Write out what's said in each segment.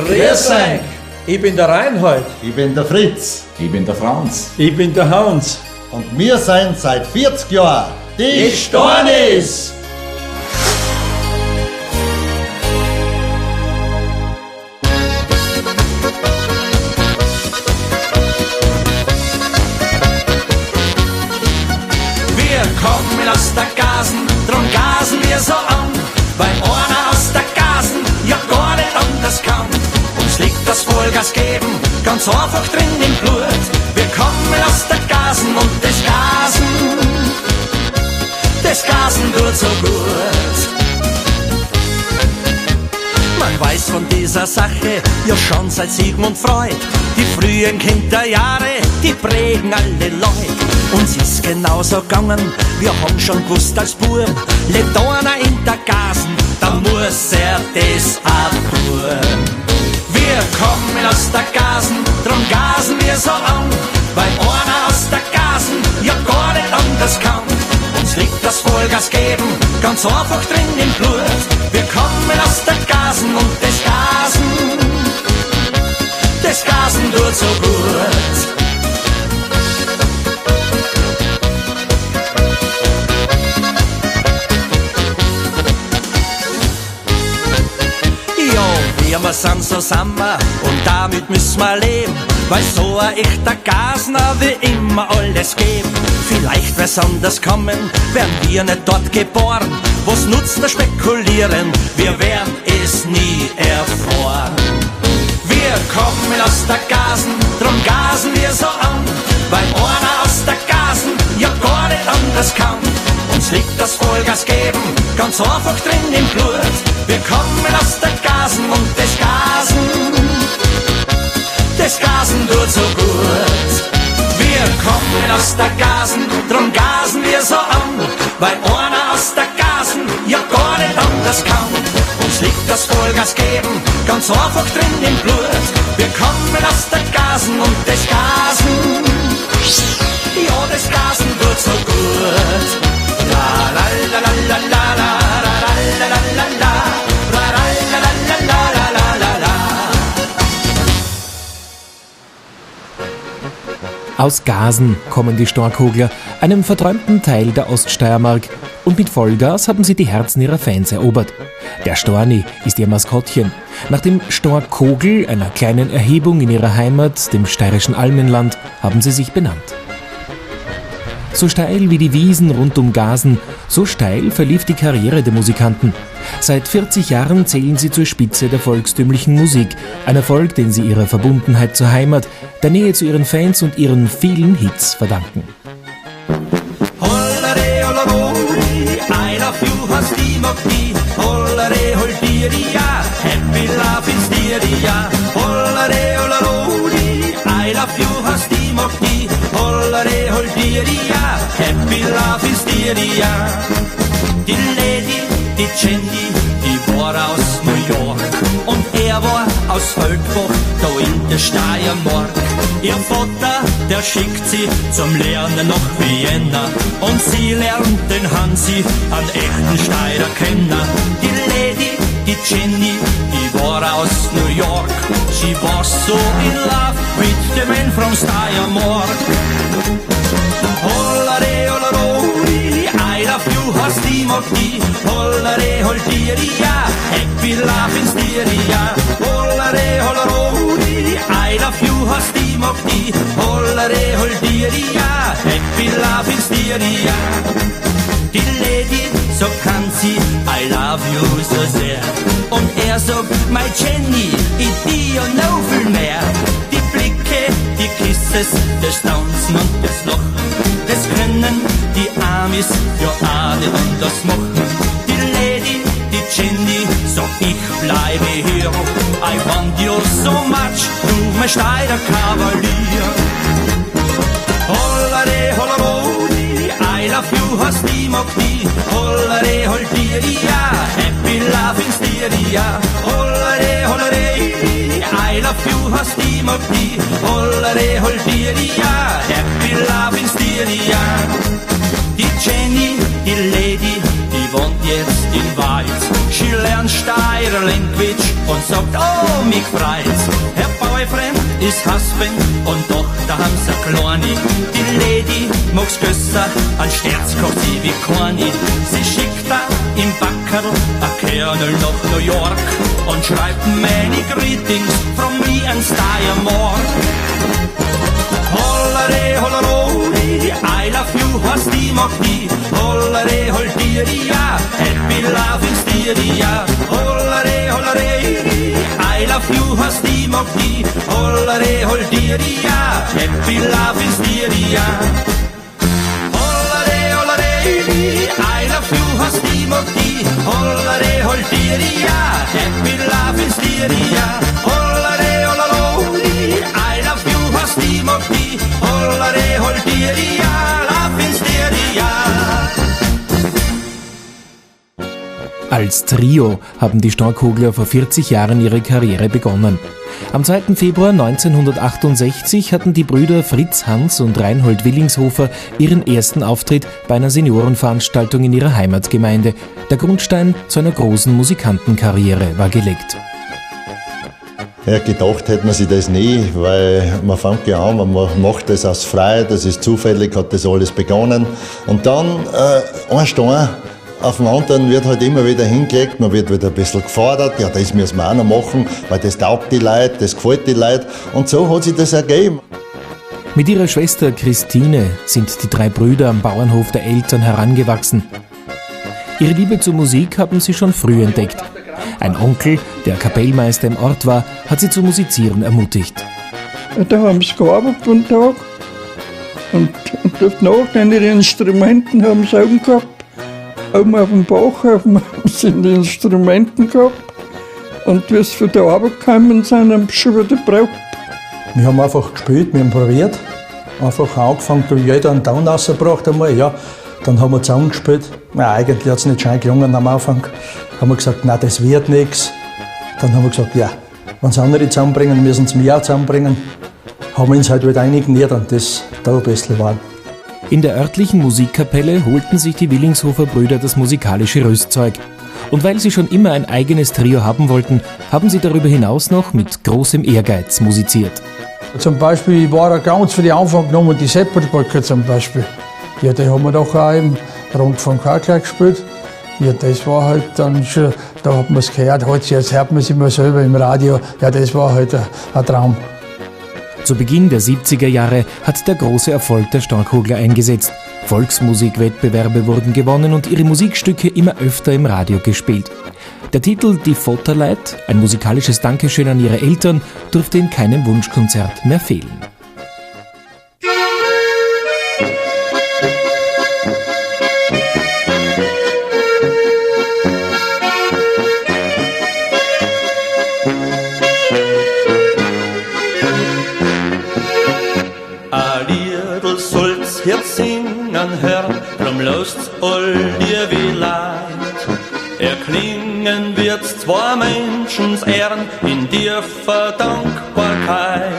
Grüß euch! Ich bin der Reinhold. Ich bin der Fritz. Ich bin der Franz. Ich bin der Hans. Und wir sind seit 40 Jahren die Stornis! Wir kommen aus der Gasen, drum gasen wir so an, weil einer aus der Gasen ja gar nicht anders kann. Uns liegt das Vollgas geben ganz einfach drin im Blut. Wir kommen aus der Gasen und das Gasen tut so gut. Man weiß von dieser Sache ja schon seit Sigmund Freud. Die frühen Kinderjahre, die prägen alle Leute. Uns ist genauso gegangen, wir haben schon gewusst als Bub, lebt einer in der Gasen, da muss er das auch tun. Wir kommen aus der Gasen, drum gasen wir so an, weil einer aus der Gasen ja gar nicht anders kann. Uns liegt das Vollgas geben ganz einfach drin im Blut. Wir kommen aus der Gasen und das Gasen tut so gut. Ja, wir sind so sind wir und damit müssen wir leben, weil so ein echter Gasner will immer alles geben. Vielleicht wär's anders kommen, wären wir nicht dort geboren. Was nutzt das Spekulieren? Wir werden es nie erfahren. Wir kommen aus der Gasen, drum gasen wir so an, weil einer aus der Gasen ja gar nicht anders kann. Uns liegt das Vollgas geben ganz einfach drin im Blut. Wir kommen aus der Gasen und das Gasen tut so gut. Wir kommen aus der Gasen, drum gasen wir so an, weil einer aus der Gasen ja gar nicht anders kann. Uns liegt das Vollgas geben ganz einfach drin im Blut. Wir kommen aus der Gasen und das Gasen, ja das Gasen tut so gut. La la la la la la la la la la la la la la la la la la la. Aus Gasen kommen die Storkogler, einem verträumten Teil der Oststeiermark. Und mit Vollgas haben sie die Herzen ihrer Fans erobert. Der Storni ist ihr Maskottchen. Nach dem Storkogel, einer kleinen Erhebung in ihrer Heimat, dem steirischen Almenland, haben sie sich benannt. So steil wie die Wiesen rund um Gasen, so steil verlief die Karriere der Musikanten. Seit 40 Jahren zählen sie zur Spitze der volkstümlichen Musik. Ein Erfolg, den sie ihrer Verbundenheit zur Heimat, der Nähe zu ihren Fans und ihren vielen Hits verdanken. Happy Love in Styria. Die Lady, die Jenny, die war aus New York und er war aus Feldbach, da in der Steiermark. Ihr Vater, der schickt sie zum Lernen nach Vienna und sie lernt den Hansi, einen echten Steirer kennen. Die Lady, die Jenny, die war aus New York. She was so in love with the man from Steiermark. Hollare, hollarori, I love you, hast die mag die. Hollare, holdiria, happy love in Styria. Hollare, hollarori, I love you, hast die mag die. Hollare, holdiria, happy love in Styria. Die Lady sagt Hansi, I love you so sehr. Und er sagt, my Jenny, ich dir noch viel mehr. Die Blicke, die Kisses, das Tanzen und das Lachen, das können die Amis ja auch nicht anders machen. Die Lady, die Jenny, sagt, ich bleibe hier. I want you so much, du mein Steirer Kavalier. Hollare, hollarori, I love you, hast die mag die. Hollare, holdiria, happy love in Styria. Hollare, hollare, I love you, hast die mag die. Hollare, holdiria, happy love in Styria. Die Jenny, die Lady, die wohnt jetzt in Weiz. She lernt Steirer Language und sagt, oh, mich freut's. Her Boyfriend ist Husband und Tochter haben sie kleine. Die Lady mag's gösser, an Sterz kocht sie wie keine. Sie schickt da im Backerl a Kernel nach New York und schreibt many greetings from me and Steiermark. Hollere, holleroli, I love you, hast die mag die. Hollere, holdiria, happy love in Styria. Hollere, hollere, I love you, hast die mag die. Hollere, holdiria, happy love in Styria. Hollere, hollere, I love you, hast die mag die. Hollere, holdiria, happy love in Styria. Hollere, holleroli, I love you, hast die mag die. Hollere, holdiria, love in Styria. Als Trio haben die Storkogler vor 40 Jahren ihre Karriere begonnen. Am 2. Februar 1968 hatten die Brüder Fritz, Hans und Reinhold Willingshofer ihren ersten Auftritt bei einer Seniorenveranstaltung in ihrer Heimatgemeinde. Der Grundstein zu einer großen Musikantenkarriere war gelegt. Ja, gedacht hätte man sich das nie, weil man fängt ja an, man macht das aus Freude, das ist zufällig, hat das alles begonnen. Und dann ein Stein auf den anderen wird halt immer wieder hingelegt, man wird wieder ein bisschen gefordert, ja, das müssen wir auch noch machen, weil das taugt die Leute, das gefällt die Leute. Und so hat sich das ergeben. Mit ihrer Schwester Christine sind die drei Brüder am Bauernhof der Eltern herangewachsen. Ihre Liebe zur Musik haben sie schon früh entdeckt. Ein Onkel, der Kapellmeister im Ort war, hat sie zu Musizieren ermutigt. Da haben sie gearbeitet am Tag und auf die Nacht in ihre Instrumenten haben sie oben gehabt. Oben auf dem Bach haben sie die Instrumenten gehabt. Und wie sie von der Arbeit gekommen sind, haben sie schon wieder gebraucht. Wir haben einfach gespielt, wir haben probiert. Einfach angefangen, da jeder einen Ton rausgebracht einmal, ja. Dann haben wir zusammen gespielt. Ja, eigentlich hat's nicht schön gelungen am Anfang. Haben wir gesagt, nein, das wird nix. Dann haben wir gesagt, ja, wenn's andere zusammenbringen, müssen sie mich auch zusammenbringen. Haben wir uns halt wieder eingenähert und das da ein bisschen war. In der örtlichen Musikkapelle holten sich die Willingshofer Brüder das musikalische Rüstzeug. Und weil sie schon immer ein eigenes Trio haben wollten, haben sie darüber hinaus noch mit großem Ehrgeiz musiziert. Zum Beispiel, ich war ja ganz für die Anfang genommen, die Seppelbrücke zum Beispiel. Ja, die haben wir doch auch im Rundfunk auch gleich gespielt. Ja, das war halt dann schon, da hat man's gehört, halt, jetzt hört man's immer selber im Radio. Ja, das war halt ein Traum. Zu Beginn der 70er Jahre hat der große Erfolg der Storkogler eingesetzt. Volksmusikwettbewerbe wurden gewonnen und ihre Musikstücke immer öfter im Radio gespielt. Der Titel Die Vaterleid, ein musikalisches Dankeschön an ihre Eltern, durfte in keinem Wunschkonzert mehr fehlen. Jetzt singen hören, drum lasst's all die Leid. Erklingen wird's zwei Menschens Ehren in tiefer Dankbarkeit.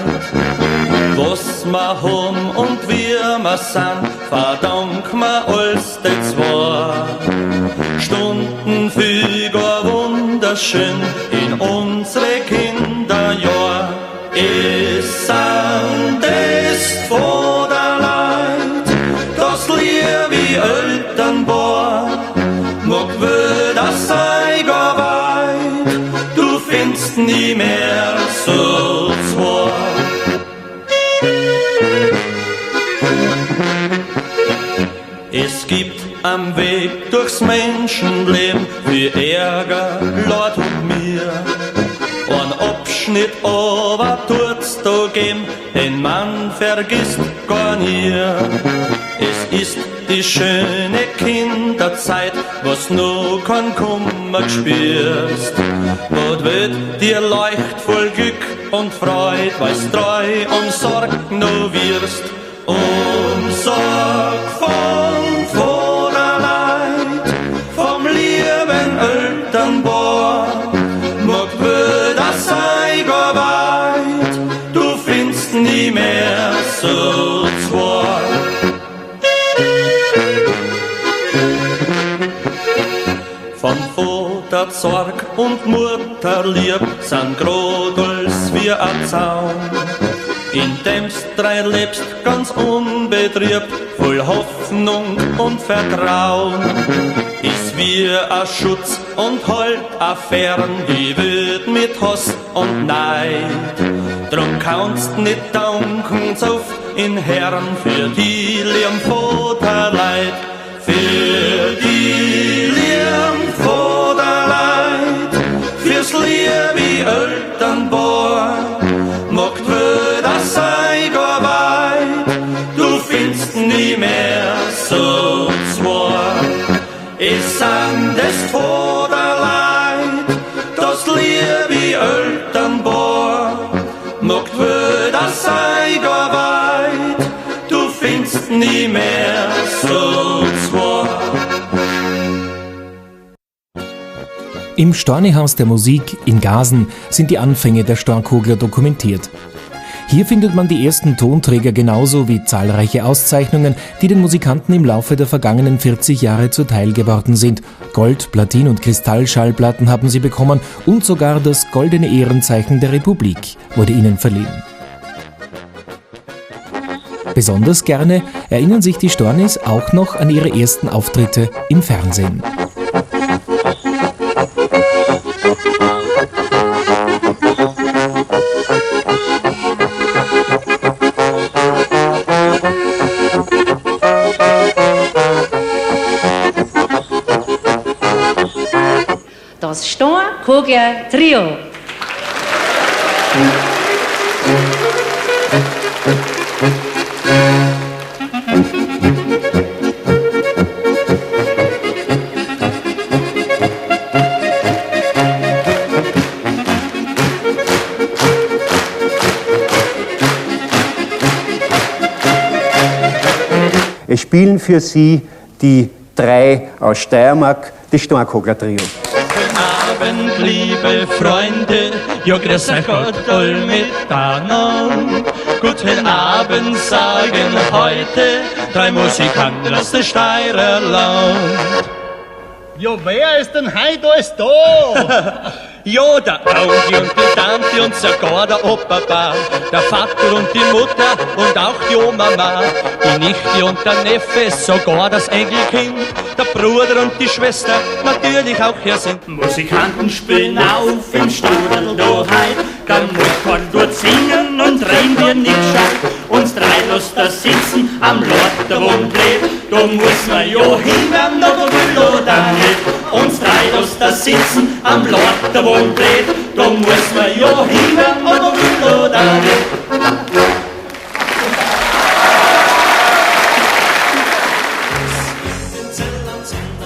Was wir haben und wie wir sind, verdank ma alles die zwei. Stunden viel gar wunderschön in unsere Kinderjahr. Es sind es Vaterleid, das liebe Elternpaar. Mag will das sei gar weit, du findest nie mehr so zwei. Es gibt am Weg durchs Menschenleben viel Ärger, Leid und mir. Ein Abschnitt aber tut's da geben, den man vergisst gar nie. Es ist die schöne Kinderzeit, was noch kein Kummer spürst. Wo die Welt dir leicht voll Glück und Freud, weil's treu und Sorg noch wirst. Um Sorg vom Vaterleid, vom lieben Elternpaar, mag will das sei gar weit, du findest nie mehr so zwei. Vom Vater Sorg und Mutter lieb sind grad als wie ein Zaun. In dem's drei lebst ganz unbetrübt, voll Hoffnung und Vertrauen. Ist wie ein Schutz und halt a fern die Welt mit Hass und Neid. Drum kannst nicht danken so oft in Herrn für die lieben Vaterleid, für die lieben Vaterleid, fürs liebe Elternpaar. Mag die das sei gar weit, du findest nie mehr so zwei. Es sind des Vaterleid, das liebe Elternpaar. Mag die das sei gar weit, du findest nie mehr so zwei. Im Stornihaus der Musik in Gasen sind die Anfänge der Stornkogler dokumentiert. Hier findet man die ersten Tonträger genauso wie zahlreiche Auszeichnungen, die den Musikanten im Laufe der vergangenen 40 Jahre zuteil geworden sind. Gold-, Platin- und Kristallschallplatten haben sie bekommen und sogar das Goldene Ehrenzeichen der Republik wurde ihnen verliehen. Besonders gerne erinnern sich die Stornis auch noch an ihre ersten Auftritte im Fernsehen. Das Stornkogler Trio. Es spielen für Sie die drei aus Steiermark, das Stornkogler Trio. Guten Abend, liebe Freunde, ja, grüß euch Gott all miteinander. Guten Abend sagen heute drei Musikanten aus dem Steirerland. Ja, wer ist denn heute alles da? Ja, der Onkel und die Tante und sogar der Opa, der Vater und die Mutter und auch die Oma, die Nichte und der Neffe, sogar das Enkelkind, der Bruder und die Schwester, natürlich auch hier sind. Musikanten spielen auf im Strudel da heut, dann muss man dort singen und reden wir nicht gescheit. Uns drei lasst da sitzen am Lorterwohnblät, da muss man ja hin, wenn man will oder nicht. Uns drei lasst da sitzen am Lorterwohnblät, da muss man ja hin, wenn man will oder nicht.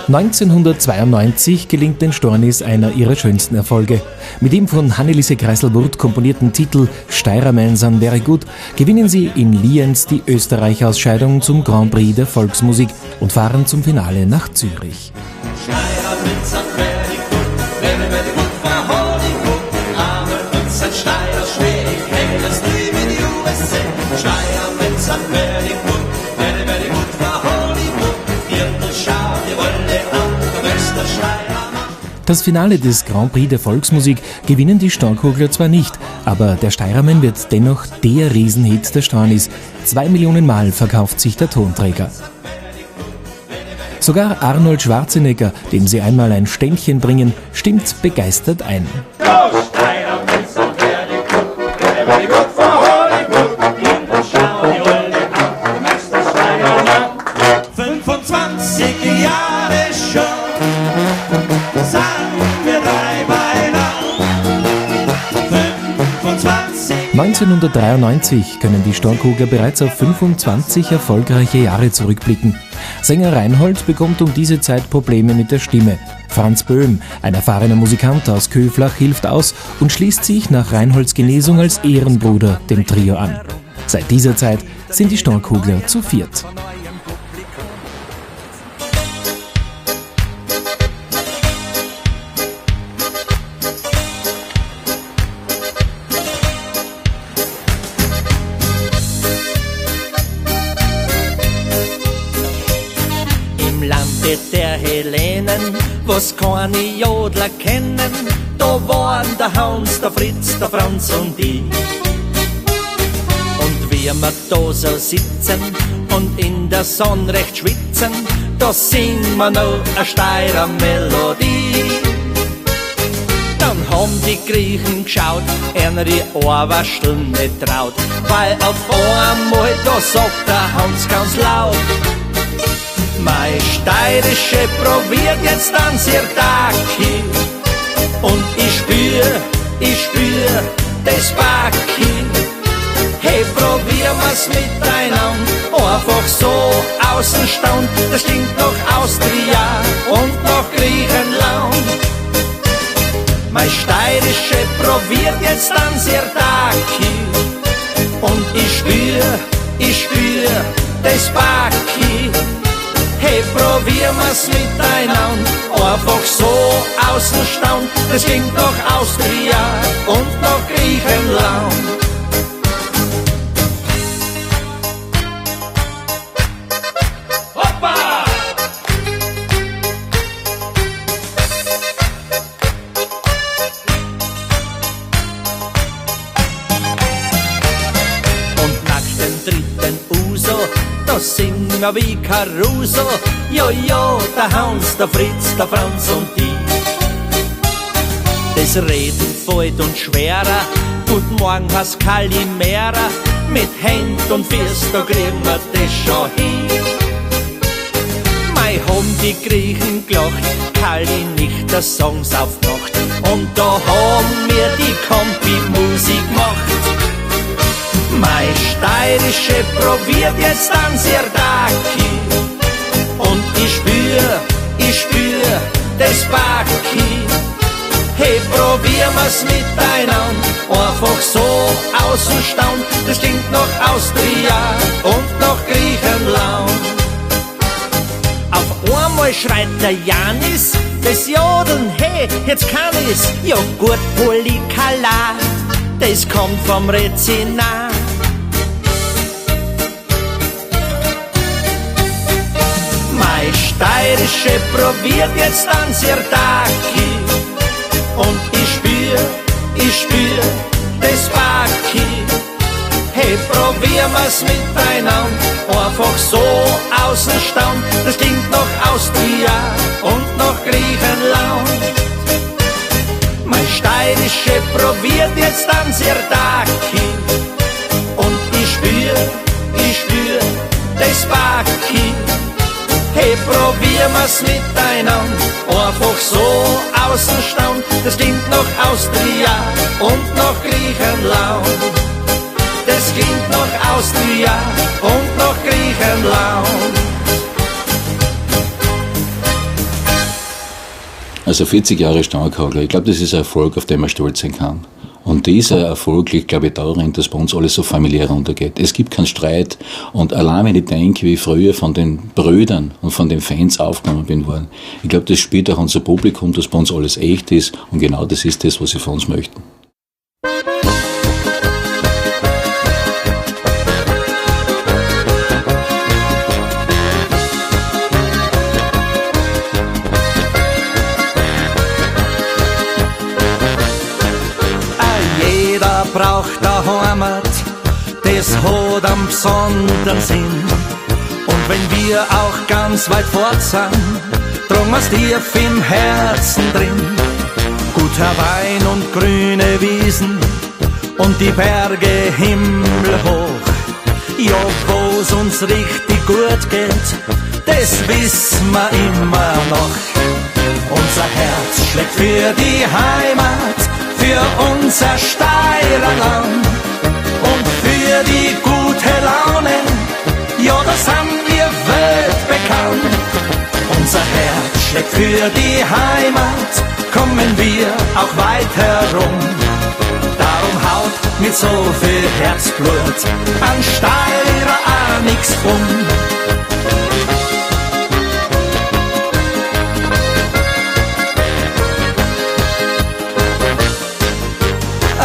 1992 gelingt den Stornis einer ihrer schönsten Erfolge. Mit dem von Hanneliese Kreisel-Wurth komponierten Titel Steirermän san very good gewinnen sie in Lienz die Österreich-Ausscheidung zum Grand Prix der Volksmusik und fahren zum Finale nach Zürich. Das Finale des Grand Prix der Volksmusik gewinnen die Stornkogler zwar nicht, aber der Steirermann wird dennoch der Riesenhit der Stornis. 2 Millionen Mal verkauft sich der Tonträger. Sogar Arnold Schwarzenegger, dem sie einmal ein Ständchen bringen, stimmt begeistert ein. 1993 können die Stornkogler bereits auf 25 erfolgreiche Jahre zurückblicken. Sänger Reinhold bekommt um diese Zeit Probleme mit der Stimme. Franz Böhm, ein erfahrener Musikant aus Köflach, hilft aus und schließt sich nach Reinholds Genesung als Ehrenbruder dem Trio an. Seit dieser Zeit sind die Stornkogler zu viert. Im Lande der Hellenen denen, was keine Jodler kennen, da waren der Hans, der Fritz, der Franz und ich. Und wie wir da so sitzen und in der Sonne recht schwitzen, da singen wir noch a Steirer Melodie. Dann haben die Griechen geschaut, einer die Ohrwascheln nicht traut, weil auf einmal da sagt der Hans ganz laut: Mei Steirische probiert jetzt dann Sirtaki und ich spür das Baki. Hey, probieren wir's miteinander, einfach so aus dem Stand, das klingt nach Austria und nach Griechenland. Mein Steirische probiert jetzt dann Sirtaki und ich spür das Baki. Hey, probieren wir's miteinander, einfach so aus dem Stand, das klingt nach Austria und nach Griechenland. Hoppa! Und nach dem dritten Uso, da singen wir wie Caruso, jo, jo, der Hans, der Fritz, der Franz und die. Das Reden fällt uns schwerer, guten Morgen, hast Kalimera, mit Händ und Füß, da kriegen wir das schon hin. Mei, haben die Griechen gelacht, Kali nicht der Songs aufgemacht, und da haben wir die Kombi-Musik gemacht. Mei Steirische probiert jetzt dann Sirtaki und ich spür das Baki. Hey, probieren wir's miteinander, einfach so aus dem Stand, das klingt nach Austria und nach Griechenland. Auf einmal schreit der Janis, das Jodeln, hey, jetzt kann ich's, ja gut, Polikala, das kommt vom Rezina. Mei Steirische probiert jetzt dann Sirtaki und ich spür das Baki. Hey, probieren wir's miteinander, einfach so aus dem Stand, das klingt nach Austria und nach Griechenland. Mein Steirische probiert jetzt dann Sirtaki und ich spür das Baki. Hey, probieren wir's miteinander, einfach so aus dem Stand, das klingt nach Austria und nach Griechenland. Das klingt nach Austria und nach Griechenland. Also 40 Jahre Stornkogler, ich glaub, das ist ein Erfolg, auf den man stolz sein kann. Und dieser Erfolg liegt, glaub ich, darin, dass bei uns alles so familiär runtergeht. Es gibt keinen Streit. Und allein wenn ich denke, wie ich früher von den Brüdern und von den Fans aufgenommen bin worden, ich glaub, das spielt auch unser Publikum, dass bei uns alles echt ist. Und genau das ist das, was sie von uns möchten. Braucht eine Heimat, das hat einen besonderen Sinn. Und wenn wir auch ganz weit fort sind, tragen wir's tief im Herzen drin. Guter Wein und grüne Wiesen und die Berge himmelhoch. Ja, wo's uns richtig gut geht, das wissen wir immer noch. Unser Herz schlägt für die Heimat, für unser Steirerland und für die gute Laune, ja, da sind wir weltbekannt. Unser Herz schlägt für die Heimat, kommen wir auch weit herum. Darum haut mit so viel Herzblut an Steirer auch nix um.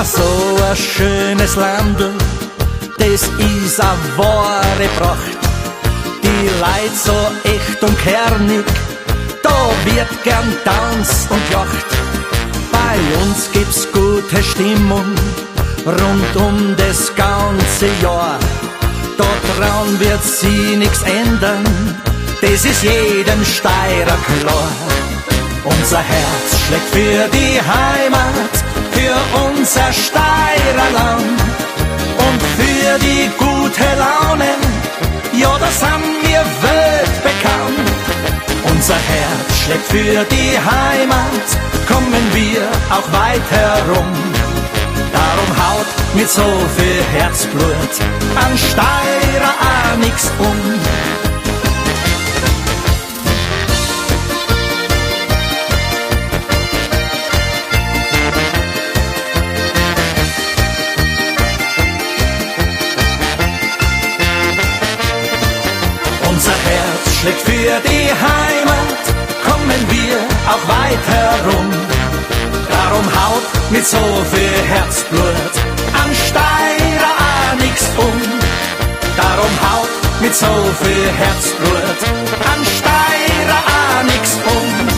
So ein schönes Landl, das ist a wahre Pracht. Die Leid so echt und kernig, Da wird gern tanzt und jacht. Bei uns gibt's gute Stimmung rund um das ganze Jahr. Daran wird sie nix ändern, das ist jedem Steirer klar. Unser Herz schlägt für die Heimat, für unser Steirerland und für die gute Laune, ja, da sind wir weltbekannt. Unser Herz schlägt für die Heimat, kommen wir auch weit herum. Darum haut mit so viel Herzblut an Steirer auch nix um. Unser Herz schlägt für die Heimat, kommen wir auch weit herum. Darum haut mit so viel Herzblut an Steirer auch nix um. Darum haut mit so viel Herzblut an Steirer auch nix um.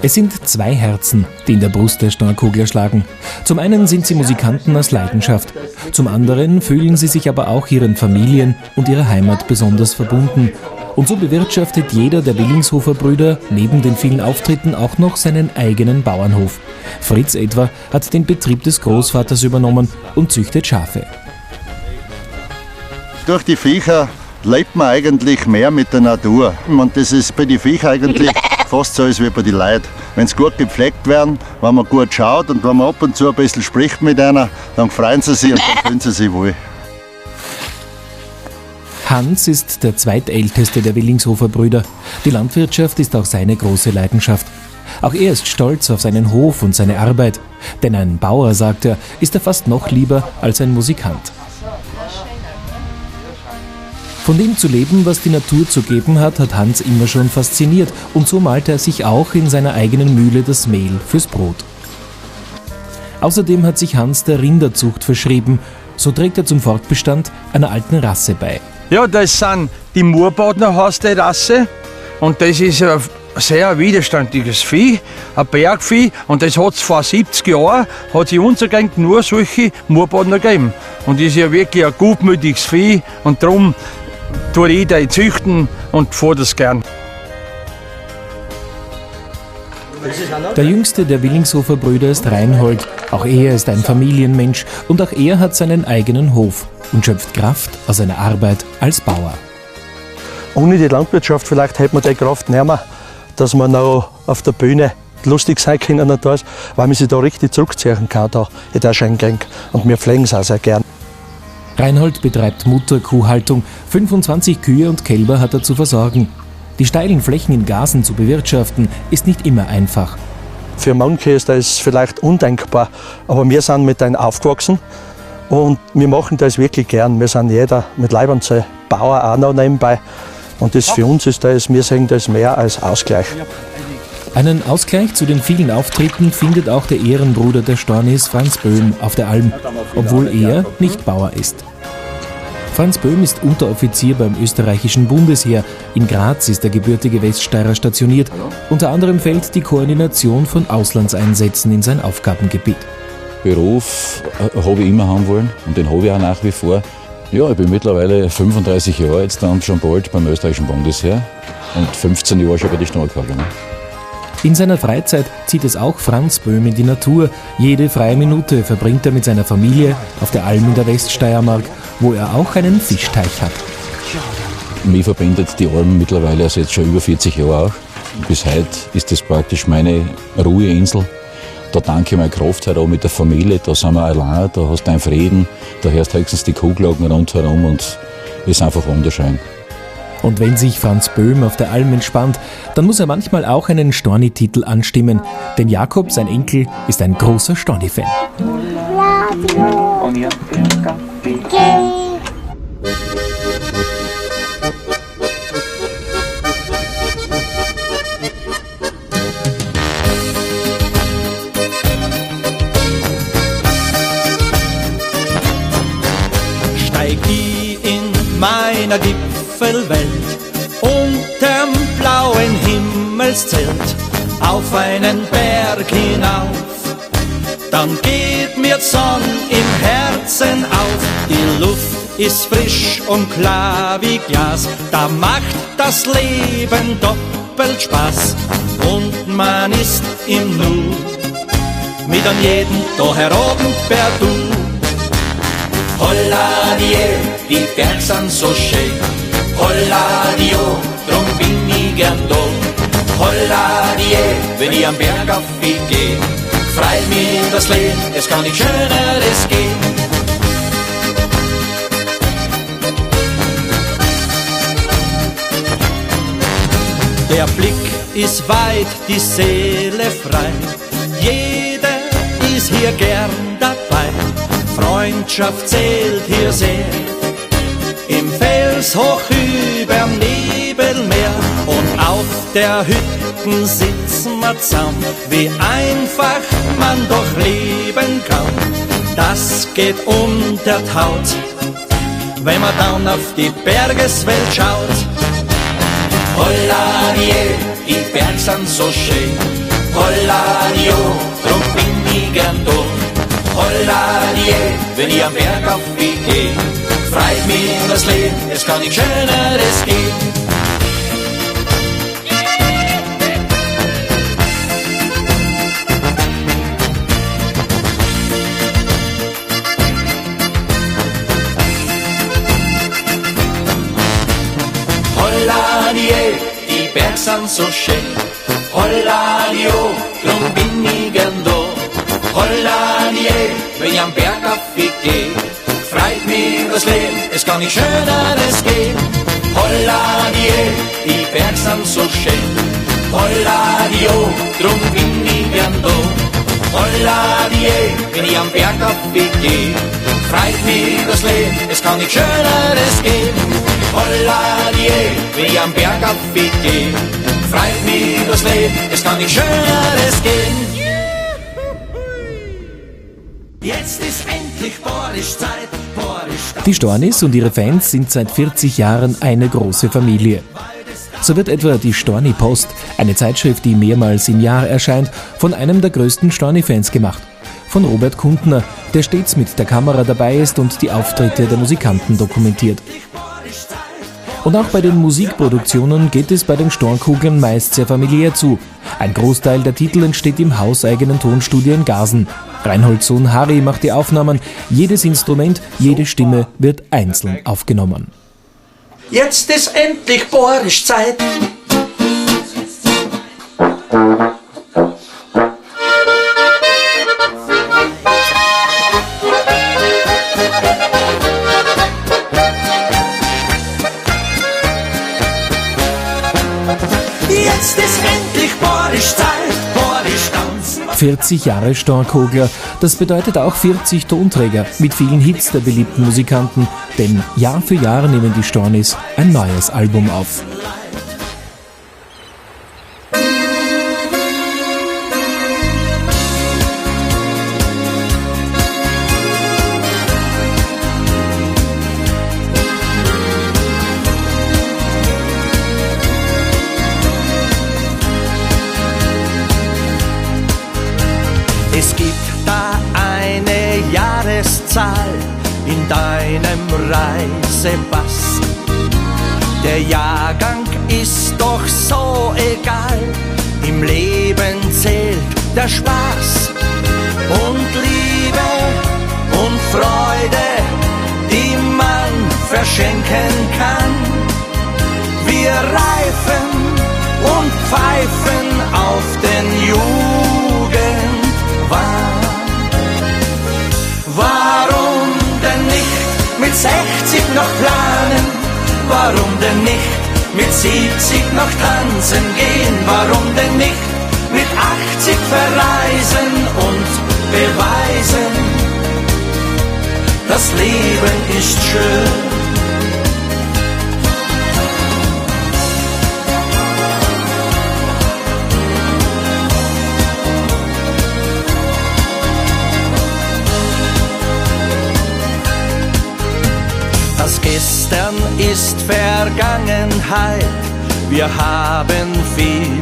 Es sind zwei Herzen, die in der Brust der Storkogler schlagen. Zum einen sind sie Musikanten aus Leidenschaft, zum anderen fühlen sie sich aber auch ihren Familien und ihrer Heimat besonders verbunden. Und so bewirtschaftet jeder der Willingshofer Brüder neben den vielen Auftritten auch noch seinen eigenen Bauernhof. Fritz etwa hat den Betrieb des Großvaters übernommen und züchtet Schafe. Durch die Viecher lebt man eigentlich mehr mit der Natur. Und das ist bei den Viechern eigentlich fast so wie bei den Leuten. Wenn sie gut gepflegt werden, wenn man gut schaut und wenn man ab und zu ein bisschen spricht mit einer, dann freuen sie sich und dann fühlen sie sich wohl. Hans ist der zweitälteste der Willingshofer Brüder. Die Landwirtschaft ist auch seine große Leidenschaft. Auch er ist stolz auf seinen Hof und seine Arbeit. Denn ein Bauer, sagt er, ist er fast noch lieber als ein Musikant. Von dem zu leben, was die Natur zu geben hat, hat Hans immer schon fasziniert. Und so malte er sich auch in seiner eigenen Mühle das Mehl fürs Brot. Außerdem hat sich Hans der Rinderzucht verschrieben. So trägt er zum Fortbestand einer alten Rasse bei. Ja, das sind die Murbadner, heißt die Rasse. Und das ist ein sehr widerständiges Vieh, ein Bergvieh. Und das hat's vor 70 Jahren, hat in unserer Gegend nur solche Murbadner gegeben. Und das ist ja wirklich ein gutmütiges Vieh. Und darum tue ich die züchten und fahre das gern. Der jüngste der Willingshofer Brüder ist Reinhold. Auch er ist ein Familienmensch und auch er hat seinen eigenen Hof und schöpft Kraft aus seiner Arbeit als Bauer. Ohne die Landwirtschaft vielleicht hätte man die Kraft nicht mehr, dass man noch auf der Bühne lustig sein können und das, weil man sich da richtig zurückziehen kann da in der Schenk. Und wir pflegen es auch sehr gern. Reinhold betreibt Mutterkuhhaltung. 25 Kühe und Kälber hat er zu versorgen. Die steilen Flächen in Gasen zu bewirtschaften, ist nicht immer einfach. Für manche ist das vielleicht undenkbar, aber wir sind mit denen aufgewachsen und wir machen das wirklich gern. Wir sind jeder mit Leib und Seele Bauer auch noch nebenbei. Und das für uns ist das, wir sehen das mehr als Ausgleich. Einen Ausgleich zu den vielen Auftritten findet auch der Ehrenbruder der Stornis, Franz Böhm, auf der Alm, obwohl er nicht Bauer ist. Franz Böhm ist Unteroffizier beim österreichischen Bundesheer. In Graz ist der gebürtige Weststeirer stationiert. Unter anderem fällt die Koordination von Auslandseinsätzen in sein Aufgabengebiet. Beruf habe ich immer haben wollen und den habe ich auch nach wie vor. Ja, ich bin mittlerweile 35 Jahre jetzt dann schon bald beim österreichischen Bundesheer und 15 Jahre schon bei den Storkogler. Ne? In seiner Freizeit zieht es auch Franz Böhm in die Natur. Jede freie Minute verbringt er mit seiner Familie auf der Alm in der Weststeiermark, wo er auch einen Fischteich hat. Mich verbindet die Alm mittlerweile also jetzt schon über 40 Jahre auch. Bis heute ist das praktisch meine Ruheinsel. Da danke ich meine Kraft herum mit der Familie, da sind wir allein, da hast du deinen Frieden, da hörst du höchstens die Kuhglocken rundherum und ist einfach wunderschön. Und wenn sich Franz Böhm auf der Alm entspannt, dann muss er manchmal auch einen Storni-Titel anstimmen. Denn Jakob, sein Enkel, ist ein großer Storni-Fan. Steig ich in meiner Gipfelwelt Himmelszelt auf einen Berg hinauf. Dann geht mir die Sonne im Herzen auf, die Luft ist frisch und klar wie Glas, da macht das Leben doppelt Spaß und man ist im Nu, mit an jedem da heroben per Du. Holla die, die Berg sind so schön, holla die, drum bin ich gern da. Holla die, wenn ich am Berg auf geh, freit mich das Leben, es kann nicht schöneres gehen. Der Blick ist weit, die Seele frei, jeder ist hier gern dabei, Freundschaft zählt hier sehr. Im Fels hoch überm Nebelmeer und auf der Hütten sitzen wir zusammen, wie einfach man doch leben kann. Das geht unter die Haut, wenn man dann auf die Bergeswelt schaut. Holla die, die Berg sind so schön. Holla die, drum bin ich gern da. Holla die, wenn ich am Berg auf geh, freit mich das Leben, es kann nicht schöneres gehen. Holla die, die Berg sind so schön. Holla die, drum bin ich gern da. Holla die, wenn ich am Berg auf geh, freit mich das Leben, es kann nicht schöneres gehen. Holla die, die Berg sind so schön. Holla die, drum bin ich gern da. Holla die, wenn ich am Berg auf geh, freit mich das Leben, es kann nicht schöneres gehen. Holla die, wenn ich am Berg auf geh, freit mich das Leben, es kann nicht schöneres gehen. Jetzt ist endlich Boris Zeit, Boris. Die Stornis und ihre Fans sind seit 40 Jahren eine große Familie. So wird etwa die Storni Post, eine Zeitschrift, die mehrmals im Jahr erscheint, von einem der größten Storni-Fans gemacht. Von Robert Kundner, der stets mit der Kamera dabei ist und die Auftritte der Musikanten dokumentiert. Und auch bei den Musikproduktionen geht es bei den Stornkugeln meist sehr familiär zu. Ein Großteil der Titel entsteht im hauseigenen Tonstudio in Gasen. Reinholds Sohn Harry macht die Aufnahmen. Jedes Instrument, jede Stimme wird einzeln aufgenommen. Jetzt ist endlich Boris Zeit. Jetzt ist endlich Boris Zeit, Boris tanzen. 40 Jahre Stornkogler, das bedeutet auch 40 Tonträger mit vielen Hits der beliebten Musikanten, denn Jahr für Jahr nehmen die Stornis ein neues Album auf. Es gibt da eine Jahreszahl in deinem Reisepass. Der Jahrgang ist doch so egal, im Leben zählt der Spaß. Und Liebe und Freude, die man verschenken kann. Wir reifen und pfeifen auf den Jugendwahn. Warum denn nicht mit 60 noch planen? Warum denn nicht mit 70 noch tanzen gehen? Warum denn nicht mit 80 verreisen und beweisen, das Leben ist schön? Das Gestern ist Vergangenheit, wir haben viel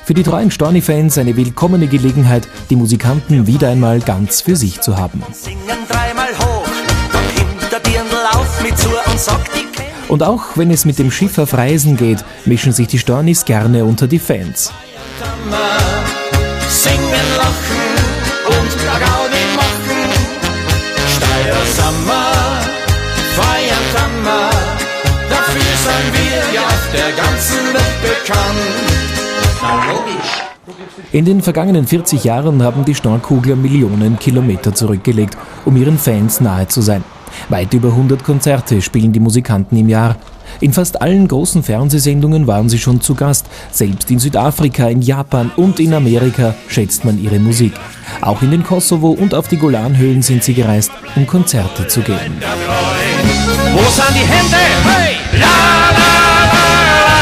Für die treuen Storni-Fans eine willkommene Gelegenheit, die Musikanten wieder einmal ganz für sich zu haben. Und auch wenn es mit dem Schiff auf Reisen geht, mischen sich die Stornis gerne unter die Fans. Singen, lachen und Gaudi machen. Steirer Sommer, feiern Tammer, dafür sind wir ja auf der ganzen Welt bekannt. Na logisch. In den vergangenen 40 Jahren haben die Storkugler Millionen Kilometer zurückgelegt, um ihren Fans nahe zu sein. Weit über 100 Konzerte spielen die Musikanten im Jahr. In fast allen großen Fernsehsendungen waren sie schon zu Gast. Selbst in Südafrika, in Japan und in Amerika schätzt man ihre Musik. Auch in den Kosovo und auf die Golanhöhlen sind sie gereist, um Konzerte zu geben. Wo sind die Hände? Hey! La, la, la,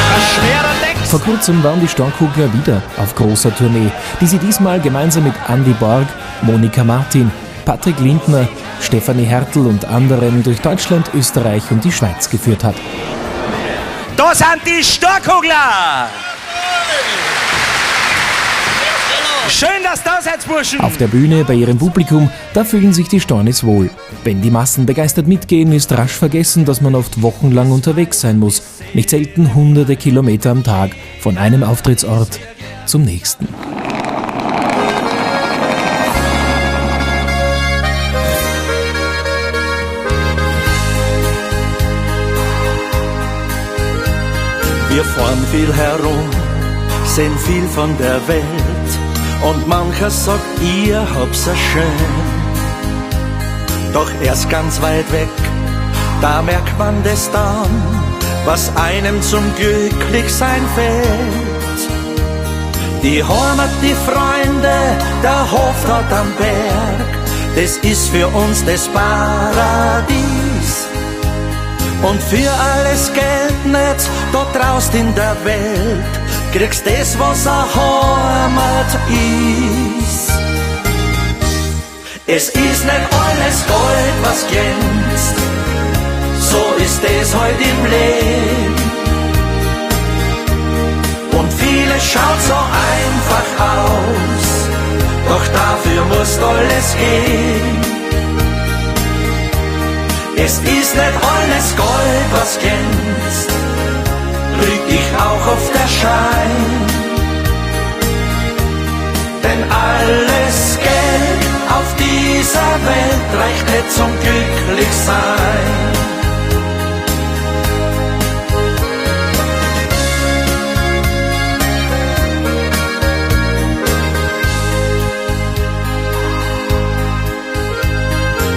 la, schwerer Text. Vor kurzem waren die Storkugler wieder auf großer Tournee, die sie diesmal gemeinsam mit Andy Borg, Monika Martin, Patrick Lindner, Stefanie Hertel und anderen durch Deutschland, Österreich und die Schweiz geführt hat. Da sind die Storkugler! Schön, dass da seid, Burschen! Auf der Bühne bei ihrem Publikum, da fühlen sich die Stornis wohl. Wenn die Massen begeistert mitgehen, ist rasch vergessen, dass man oft wochenlang unterwegs sein muss. Nicht selten hunderte Kilometer am Tag von einem Auftrittsort zum nächsten. Wir fahren viel herum, sehen viel von der Welt und mancher sagt, ihr habt's ja schön. Doch erst ganz weit weg, da merkt man das dann, was einem zum Glücklichsein fehlt. Die Heimat, die Freunde, der Hof dort am Berg, das ist für uns das Paradies. Und für alles Geld nicht da draußen in der Welt, kriegst das, was a Heimat ist. Es ist nicht alles Gold, was glänzt, so ist es heut im Leben. Und vieles schaut so einfach aus, doch dafür muss alles gehen. Es ist nicht alles Gold, was glänzt, lüg dich auch auf der Schein. Denn alles Geld auf dieser Welt reicht nicht zum Glücklichsein.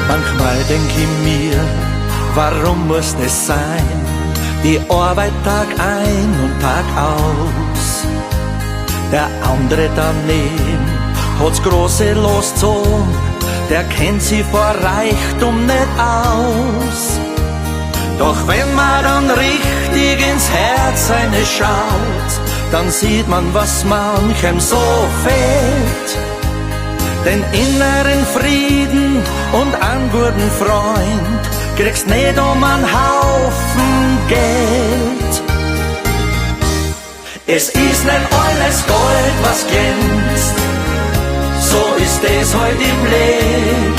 Manchmal denk ich mir, warum muss das sein? Die Arbeit Tag ein und Tag aus. Der andere daneben hat's große losgezogen, der kennt sie vor Reichtum nicht aus. Doch wenn man dann richtig ins Herz eine schaut, dann sieht man, was manchem so fehlt. Den inneren Frieden und einen guten Freund kriegst nicht um einen Haufen Geld. Es ist nicht alles Gold, was glänzt, so ist es heut im Leben.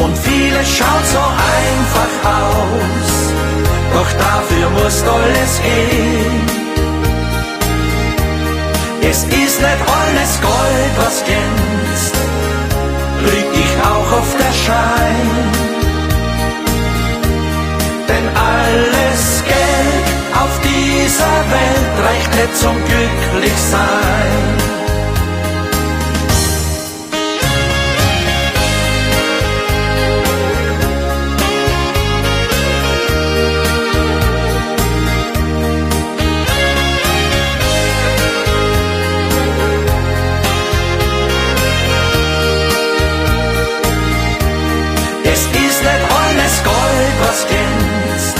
Und vieles schaut so einfach aus, doch dafür muss alles gehen. Es ist nicht alles Gold, was glänzt, lüg dich auch auf der Schein. Denn alles Geld auf dieser Welt reicht nicht zum Glücklichsein. Es ist nicht alles Gold, was glänzt,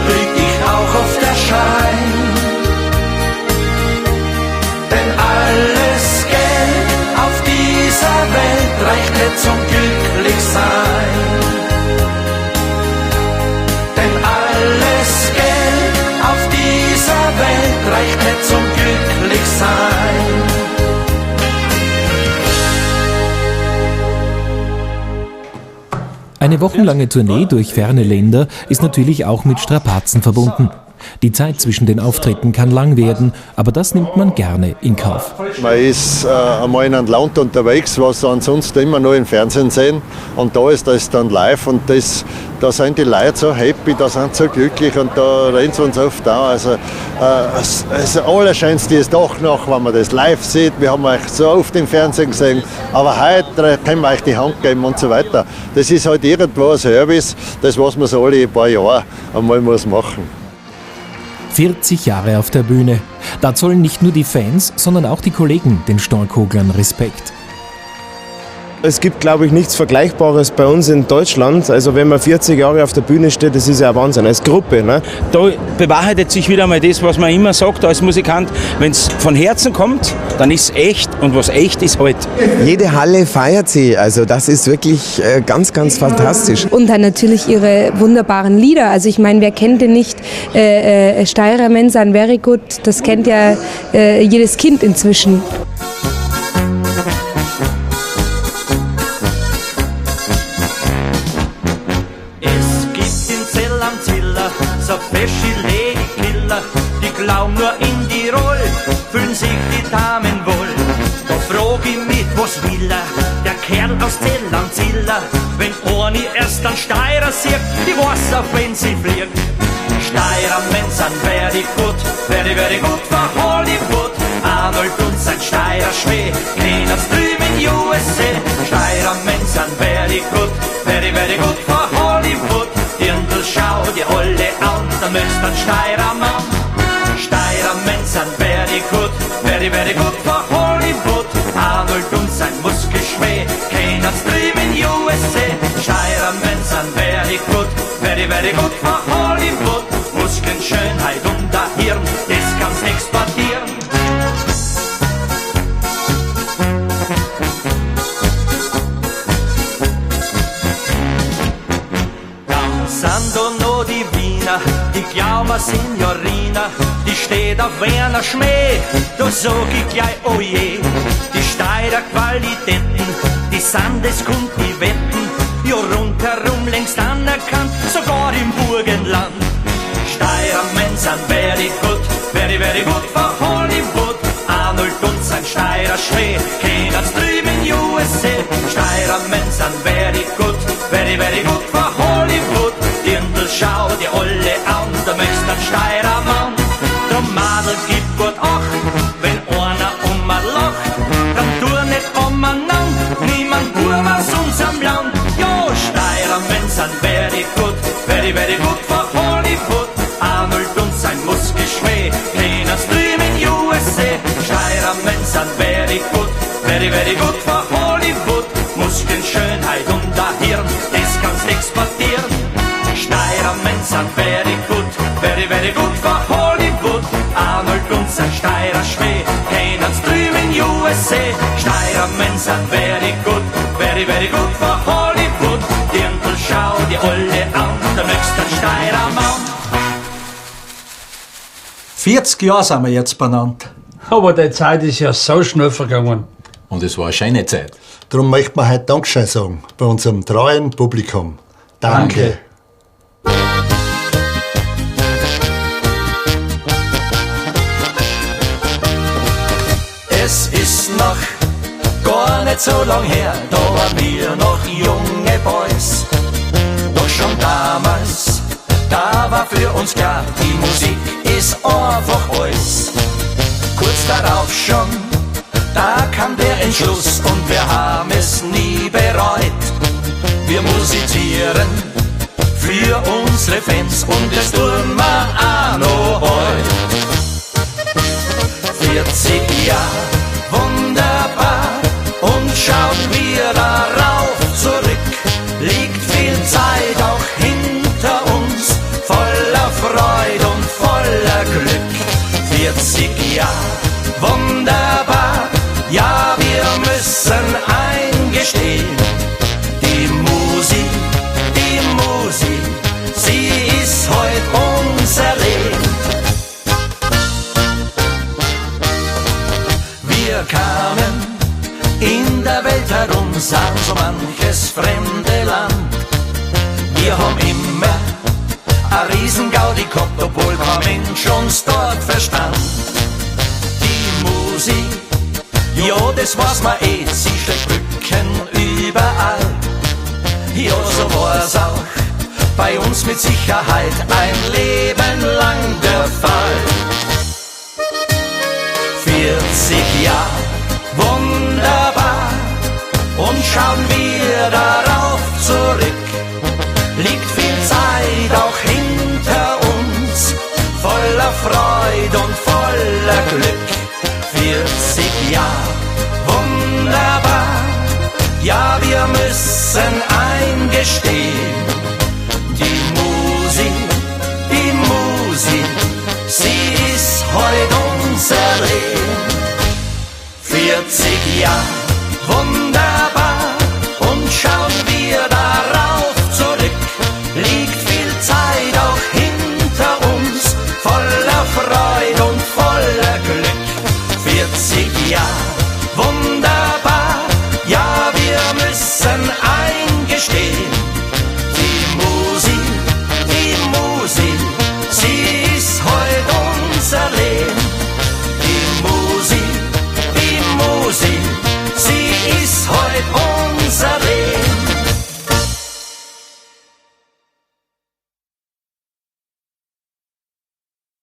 lüg dich auch auf der Schein. Denn Eine wochenlange Tournee durch ferne Länder ist natürlich auch mit Strapazen verbunden. Die Zeit zwischen den Auftritten kann lang werden, aber das nimmt man gerne in Kauf. Man ist einmal in einem Land unterwegs, was sie ansonsten immer nur im Fernsehen sehen. Und da ist das dann live und das, da sind die Leute so happy, da sind sie so glücklich und da reden sie uns oft an. Also das Allerschönste ist doch noch, wenn man das live sieht. Wir haben euch so oft im Fernsehen gesehen, aber heute können wir euch die Hand geben und so weiter. Das ist halt irgendwo ein Service, das was man so alle paar Jahre einmal muss machen. 40 Jahre auf der Bühne. Da zollen nicht nur die Fans, sondern auch die Kollegen den Storkoglern Respekt. Es gibt, glaube ich, nichts Vergleichbares bei uns in Deutschland. Also wenn man 40 Jahre auf der Bühne steht, das ist ja Wahnsinn, als Gruppe. Ne? Da bewahrheitet sich wieder einmal das, was man immer sagt als Musikant. Wenn es von Herzen kommt, dann ist es echt und was echt ist, halt. Jede Halle feiert sie, also das ist wirklich ganz, ganz fantastisch. Und dann natürlich ihre wunderbaren Lieder. Also ich meine, wer kennt denn nicht Steirer Men san very good, das kennt ja jedes Kind inzwischen. Glauben nur in die Roll, fühlen sich die Damen wohl. Da frag ich mich, was will er, der Kerl aus Zell am Ziller. Wenn eine erst einen Steirer sieht, die weiß, auf wen sie fliegt. Steirer Men san very good, very, very good for Hollywood. Arnold und sein Steirer Schmäh, kennen's drüben in USA. Steirer Men san very good, very, very good for Hollywood. Dirndl schau dir alle an, dann möchtest einen Steirer Mann. Steirer Men san very good, very, very good for Hollywood. Arnold und sein Muskelschmäh, kennen's drüben in USA. Steirer Men san very good, very, very good for Hollywood. Muskeln, Schönheit und ein Hirn, das kannst exportieren. Dann sind da noch die Wiener, die glauben Signorina, die steht auf Werner Schmäh, da sag ich gleich, oh je. Die Steirer Qualitäten, die sind es kommt die Wetten, ja rundherum längst anerkannt, sogar im Burgenland. Steirer Men san very good, very, very good for Hollywood. Arnold und sein Steirer Schmäh, kennen's drüben in USA. Steirer Men san very good, very, very good for Hollywood. Dirndl schau dir alle an, da möchtest einen Steirer Mann. Drum Madel, gib gut Acht, wenn einer um ein lacht, dann tu nicht umeinander, niemand Bub aus unserem Land. Ja, Steirer Men san very good, very, very good for Hollywood. Arnold und sein Muskelschmäh, kennen's drüben in USA. Steirer Men san very good, very, very good for Hollywood. Muskeln, Schönheit und ein Hirn, das kannst exportieren. Steirer Men san very good, very, very good for Hollywood. Arnold und sein Steirer Schmäh, kennen's drüben in USA. Steirer Men san very good, very, very good for Hollywood. Dirndl schau dir alle an, da möchtest einen Steirer Mann. 40 Jahre sind wir jetzt benannt. Aber die Zeit ist ja so schnell vergangen. Und es war eine schöne Zeit. Darum möchte man heute Dankeschön sagen bei unserem treuen Publikum. Danke. Danke. Es ist noch gar nicht so lang her, da waren wir noch junge Boys. Doch schon damals, da war für uns klar, die Musik ist einfach alles. Kurz darauf schon, da kam der Entschluss und wir haben es nie bereut. Wir musizieren für unsere Fans und das tun wir auch noch heut. 40 Jahre, wunderbar, und schauen wir darauf zurück, liegt viel Zeit auch hinter uns, voller Freude und voller Glück. 40 Jahre, wunderbar, ja, wir müssen eingestehen, die Musik, sie ist heut unser Leben. Wir kamen in der Welt herum, sahen so manches fremde Land. Wir haben immer a Riesengaudi gehabt, obwohl kein Mensch uns dort verstand. Die Musik, ja, das weiß man eh, sie schlägt Brücken überall. Ja, so war's auch bei uns mit Sicherheit ein Leben lang der Fall. 40 Jahre, wunderbar, und schauen wir darauf zurück, liegt viel Zeit auch hinter uns, voller Freude und voller Glück. 40 Jahre, wunderbar, ja, wir müssen eingestehen, die Musik, sie ist heut unser Leben. 40 Jahre, wunderbar.